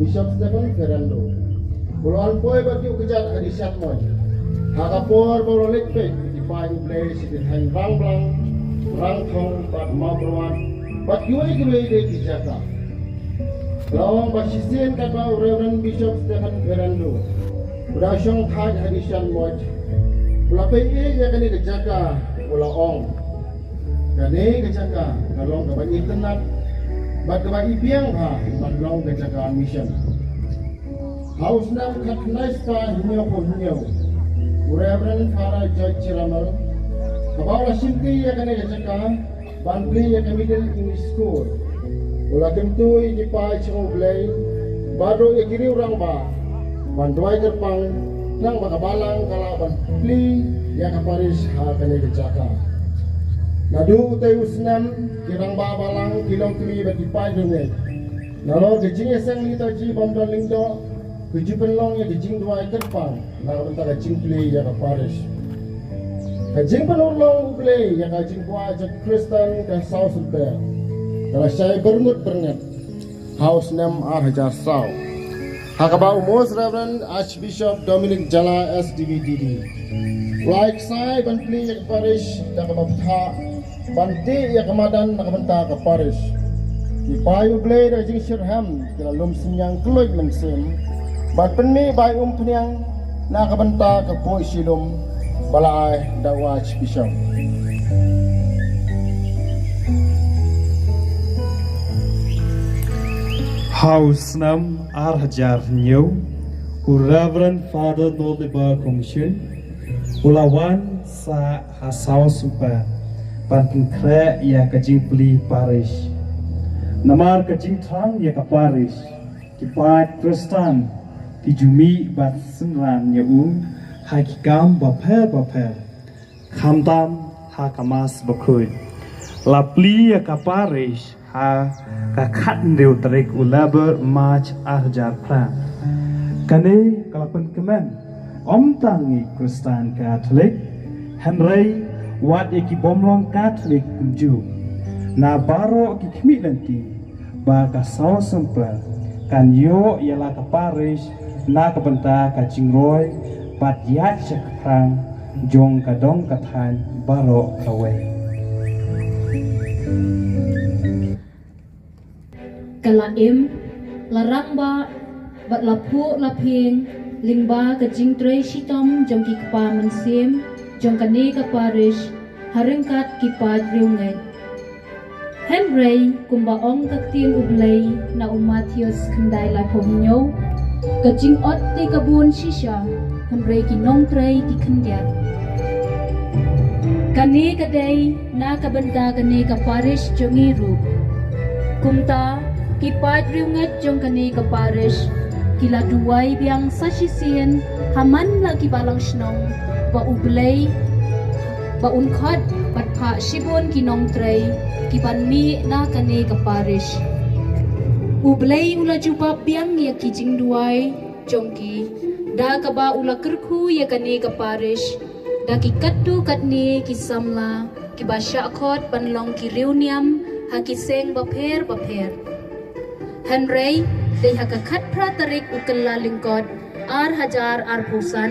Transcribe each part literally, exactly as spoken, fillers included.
Bishop Stephen Ferrando u la wan poi bad ïuh kjat ha Dishan Moit ha ka por ba u la leit peit ïa ki paid U Blei sha ki thaiñ Rangblang, Rangthong bad Mawkyrwat bad kiwei kiwei de ki jaka. La ong ba shisien katba u Reverend Bishop Stephen Ferrando u da shong thait ha Dishan Moit, u la peit ïa kane ka jaka, u la ong, kane ka jaka ka long kaba itynnat bad kaba ibiang bha ban long ka jaka mission. Ha u snem khatkhyndai spah hynñiewphew hynñiew, u Reverend Father George Chiramal, haba u la shimti ïa kane ka jaka ban plie ïa ka Middle English School, u la kyntu ïa ki paid jong U Blei bad ruh ïa ki riew rangbah ban duwai kyrpang tang ba ka balang ka lah ban plie ïa ka parish ha kane ka jaka. Naduh utei u snem ki rangbah balang, ki longkmie bad ki paid riewngeit, nalor ka jingïaseng liturgy bym don lyngdoh, ka ju pynlong ïa ka jingduwai kyrpang na ka bynta ka jingplie ïa ka parish. Ka jingpynurlong U Blei ïa ka jingkwah jong ki Khristan ka saw sympe ka la shai byrngut byrnget ha u snem ar hajar saw, ha kaba u Most Reverend Archbishop Dominic Jala S D B D D u la ai ksai ban plie ïa ka parish da kaba bthah ban tih ïa ka madan na ka bynta ka parish. Ki paid U Blei da ka jingshitrhem ki la lum synñiang kylluid mynsiem bad pynmih bai umphniang na ka bynta ka buh shilum ba la ai da u Archbishop. Ha u snem ar hajar hynñiew, u Reverend Father Noliba Kongshun u la wan sah ha saw sympe ban pynkhreh ïa ka jingplie parish. Namar ka jingthrang ïa ka parish, ki paid Khristan ki ju mih bad synran ïa u ha ki kam bapher bapher, khamtam ha ka Mass Bakhuid. La plie ïa ka parish ha ka khathynriew tarik u Lber March ar hajar phra. Kane ka la pynkmen ym tang ïa ki Khristan Katholik, hynrei wat ïa ki bym long Katholik kumjuh. Na baroh ki khmih lynti ba ka saw sympe kan ïoh ïa la ka parish na ka bynta ka jingroi bad ïaid shaphrang jong ka dong ka thaiñ baroh kawei. Ka la im, la rangbah bad la phuh la phieng lyngba ka jingtrei shitom jong ki kpa mynsiem jong kane ka parish ha ryngkat ki paid riewngeit. Hynrei kumba ong ka ktien U Blei na u Mathaios khyndai laiphew hynñiew, ka jingot te ka bun shisha, hynrei ki nongtrei ki khyndiat. Kane ka dei na ka bynta kane ka parish jong ngi ruh. Kumta ki paid riewngeit jong kane ka parish ki la duwai biang sa shisien ha man la ki balang shnong ba U Blei ba un khot bad phah shibun ki nongtrei ki ban mih na kane ka parish. U Blei u la jubab biang ïa ki jingduwai jong ki da kaba u la kyrkhu ïa kane ka parish da ki katto katne ki samla kiba shah khot ban long ki riewniam ha ki seng bapher bapher. Hynrei dei ha ka khatphra tarik u Kyllalyngkot ar hajar arphew san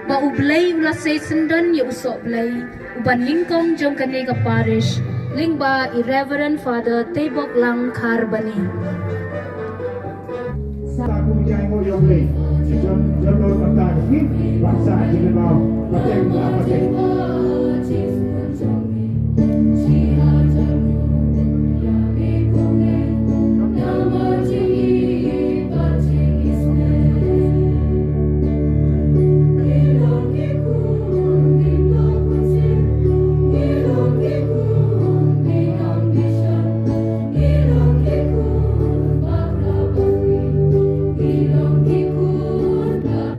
ba U Blei u la sei syndon ïa u sohblei u ba nyngkong jong kane ka parish lyngba i Reverend Father Teiboklang Kharbani. Sa ku jai ngo jong Blei. Jon jon lo pata ki. Baksa jingno. Pateng la pateng.